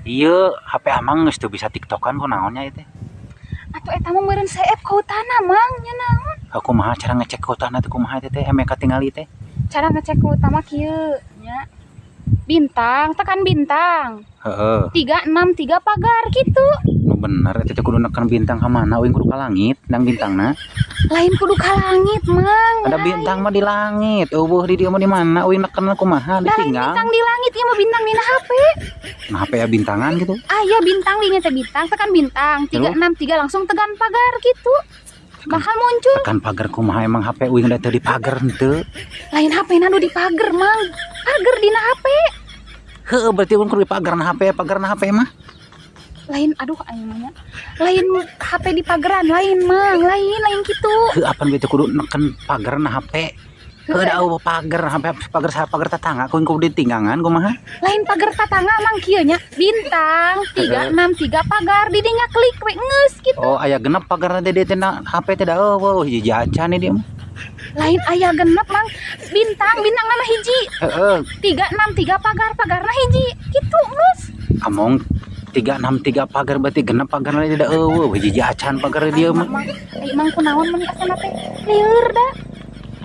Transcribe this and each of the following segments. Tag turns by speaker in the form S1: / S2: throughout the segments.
S1: Iya, HP Amang geus teu bisa TikTokan, kunaon nya ieu teh?
S2: Atuh eta mah meureun seep kuotana, Mang, nya naon?
S1: Aku kumaha cara ngecek kuotana teh, kumaha teh teh eme katingali teh?
S2: Cara ngecek kuota mah kieu nya. Bintang, tekan bintang. 363 pagar gitu.
S1: Nu bener eta teh kudu neken bintang ka mana? Uing kudu ka langit, nang bintangna.
S2: Lain kudu ka langit, Mang.
S1: Ada bintang mah di langit. Euweuh di dieu mah di mana? Uing neken kumaha di
S2: Da lain
S1: pinggang.
S2: Bintang di langit, ieu mah bintang dina HP.
S1: Nah, HP ya bintangan gitu.
S2: Aya bintang dinya teh bintang, tekan bintang 363 langsung tekan pagar gitu. Bakal muncul.
S1: Tekan pagar kumaha, emang HP uing da teu di pagar henteu?
S2: Lain HP na nu di pagar, Mang. Pagar dina HP.
S1: Heueuh, berarti uing kudu di pagar na HP, pagar na HP mah.
S2: Lain, aduh, aing mah nya. Lain HP di pageran, lain, Mang, lain lain gitu.
S1: Heuh, apan berarti kudu neken pagar na HP? Heuh, da euweuh pagar HP, pagar saha, pagar tetangga kuing kudu ditinggangan kumaha?
S2: Lain pagar tetangga, Mang, kieu nya. Bintang 363 pagar di dinya klik we geus gitu.
S1: Oh, aya genep pagarna teh di teh na HP teh da euweuh hiji acan di dieu mah.
S2: Lain aya genep, Mang. Bintang bintang nama hiji. 363 pagar, pagarna hiji. Gitu geus.
S1: Among 363 pagar berarti genep pagarna teh da euweuh hiji acan pagar di dieu mah.
S2: Mang, ai Mang kunaon meuni asana teh? Lieur da.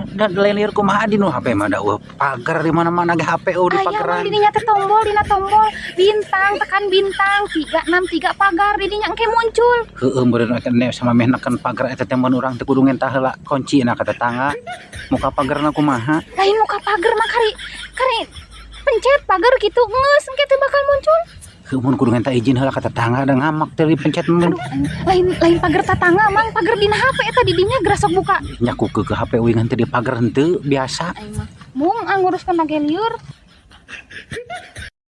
S1: Dan lain lieur kumaha, di nu HP mah da euweuh pagar di mana-mana ge HP euweuh di
S2: Aya, Mang,
S1: pageran.
S2: di dinya teh tombol, dina tombol bintang, tekan bintang 363 pagar di dinya engke muncul.
S1: Heueuh, meureun eta ne sama meh neken pagar eta teh mun urang teh kudu ngenta heula kunci na ka tetangga. Muka pagarna kumaha?
S2: Lain muka pagar mah, kari kari pencet pagar gitu geus engke teh bakal muncul.
S1: Heueuh, mun kudu ngenta izin heula ka tetangga da ngamak teh dipencet mun.
S2: Aduh, lain lain pagar tetangga, Mang, pagar dina HP eta di dinya geura sok buka.
S1: Nya ku ke HP uing henteu di pagar henteu biasa.
S2: Aing mah mung ah nguruskeun lage lieur.